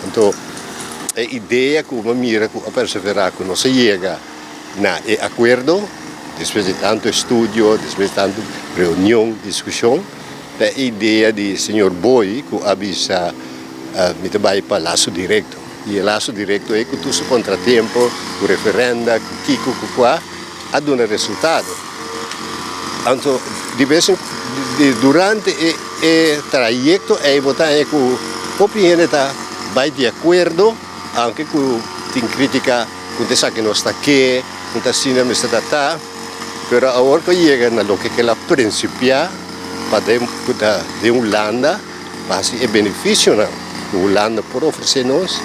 Anto e idea ku bo a mira ku a perseverá ku nos a yega na e akuerdo despues di tantu estudio, despues di tantu reunion, diskushon, ta e idea di señor Boy ku a bisa mi ta bai pa laso direkto. I e laso direkto ei ku tur su kontratiempo, ku referenda, ku kiko, ku kua, a duna resultado. Anto di bes en durante e e trayekto ei bo ta haña ku hopi hende ta bai di akuerdo, aunke ku tin kritika ku ta esaki nos ta ke, ku ta asina mester ta ta, pero awor ku a yega na loke kel a prinsipiá pa den ku ta den Hulanda pa hasi e benefisionan ku Hulanda por ofresé nos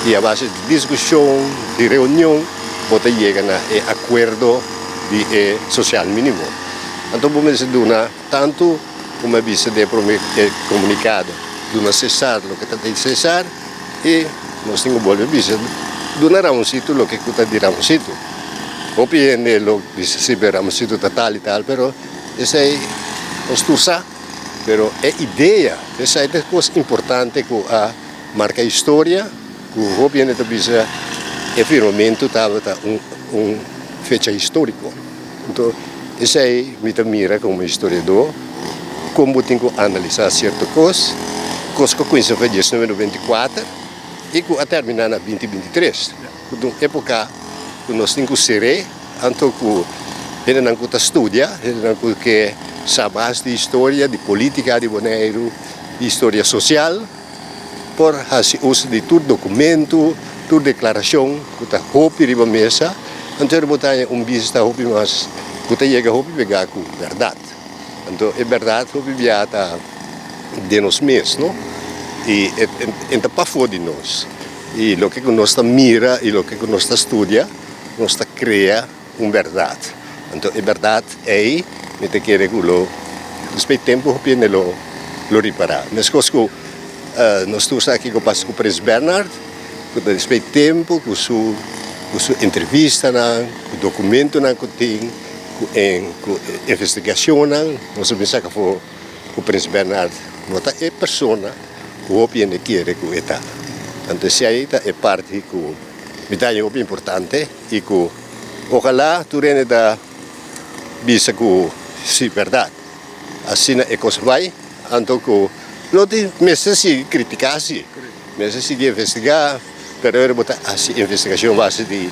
i a base di diskushon, di reunion bo ta yega na e akuerdo di e sosial minimo. Anto bo mester duna tantu komo a bisa den e prome komunikado, duna Cesar loke ta di Cesar i nos tin ku bolbe bisa duna Ramoncito loke ku ta di Ramoncito. Hopi hende lo bisa si Ramoncito ta tal i tal pero esei nos tur sa. Pero e idea, esei ta e kos importante ku a marka historia, ku hopi hende ta bisa e firmamentu tabata un un fecha históriko. Anto esei mi ta mira komo historiadó, kon bo tin ku analisá sierto kos, kos ku a kuminsá for diesnuebe 94 i ku a terminá na 2023, ku ta un époka ku nos tin ku ser'é. Anto ku hendenan ku ta studia, hendenan ku ke sa mas di historia, di politika di Boneiru, di historia sosial, por hasi uso di tur dokumentu, tur deklarashon ku ta hopi riba mesa. Anto bo ta haña un bista hopi mas ku ta yega hopi pegá ku bèrdat. Anto e bèrdat hopi bia ta den nos mes, no? I e ta pafó di nos. I loke ku nos ta mira i loke ku nos ta studia. Nos ta krea un bèrdat. Anto e bèrdat ei mi ta kere ku lo despues di tempu hopi hende lo lo ripará. Meskos ku nos tur sa kiko pasa ku Prins Bernhard, ku ta despues di tempu ku su ku su entrevistanan, ku dokumentonan ku tin, ku ku investigashonnan nos a bin saka afó ku Prins Bernhard no ta e persona ku hopi hende kere ku e ta. Anto esei ta e parti ku. Mi ta haña hopi importante i ku ojalá tur hende ta bisa ku si bèrdat asina e kos bai, anto ku no tin mester sigui kritiká si, mester sigui investigá, pero ora bo ta hasi investigashon base di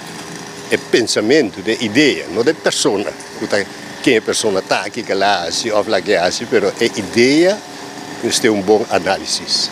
e pensamentu, di e idea, no di e persona ku ta ken e persona ta, kiko el a hasi òf lak e hasi, pero e idea mester un bon análisis.